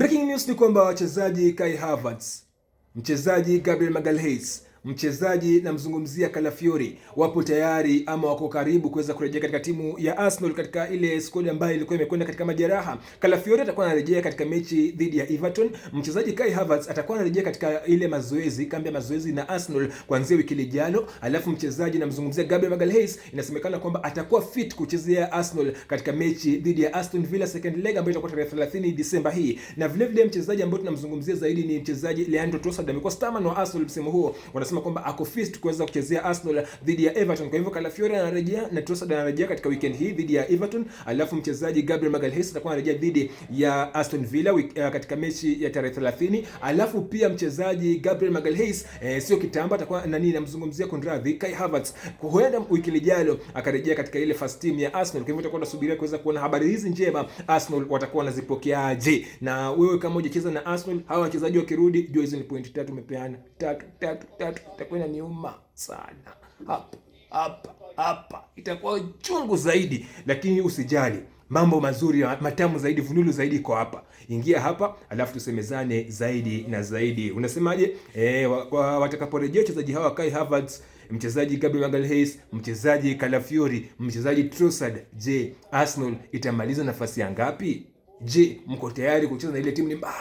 Breaking news ni kwamba wachezaji Kai Havertz, mchezaji Gabriel Magalhaes, mchezaji namzungumzia Calafiori wapo tayari ama wako karibu kuweza kurejea katika timu ya Arsenal katika ile squad ambayo ilikuwa imekwenda katika majeraha. Calafiori atakuwa anarejea katika mechi dhidi ya Everton. Mchezaji Kai Havertz atakuwa anarejea katika ile mazoezi, kambi ya mazoezi na Arsenal kuanzia wiki lijalo. Alafu mchezaji namzungumzia Gabriel Magalhaes inasemekana kwamba atakuwa fit kuchezea Arsenal katika mechi dhidi ya Aston Villa second leg ambayo itakuwa tarehe 30 Disemba hii. Na vile vile mchezaji ambaye tunamzungumzia zaidi ni mchezaji Leandro Trossard, amekuwa starman wa Arsenal msimu huo. Wanasema kwamba ako fit kuweza kuchezea Arsenal dhidi ya Everton. Kwa hivyo Calafiori anarejea na Trossard anarejea katika weekend hii dhidi ya Everton, alafu mchezaji Gabriel Magalhaes atakuwa anarejea dhidi ya Aston Villa katika mechi ya tarehe 30. Alafu pia mchezaji Gabriel Magalhaes sio kitambo atakuwa nani, namzungumzia kunradhi, Kai Havertz huenda wiki lijalo akarejea katika ile first team ya Arsenal. Kwa hivyo tutakuwa tunasubiria kuweza kuona habari hizi njema Arsenal watakuwa wanazipokeaje. Na wewe kama hujacheza na Arsenal, hawa wachezaji wakirudi, jua hizo ni pointi tatu umepeana, tatu tatu tatu, itakuwa inaniuma sana hapa hapa hapa, itakuwa chungu zaidi, lakini usijali, mambo mazuri matamu zaidi, vunulu zaidi iko hapa. Ingia hapa alafu tusemezane zaidi na zaidi. Unasemaje? Watakaporejea wachezaji hawa Kai Havertz, mchezaji Gabriel Magalhaes, mchezaji Calafiori, mchezaji Trossard, je, Arsenal itamaliza nafasi ya ngapi? Je, mko tayari kucheza na ile timu ni mbaya?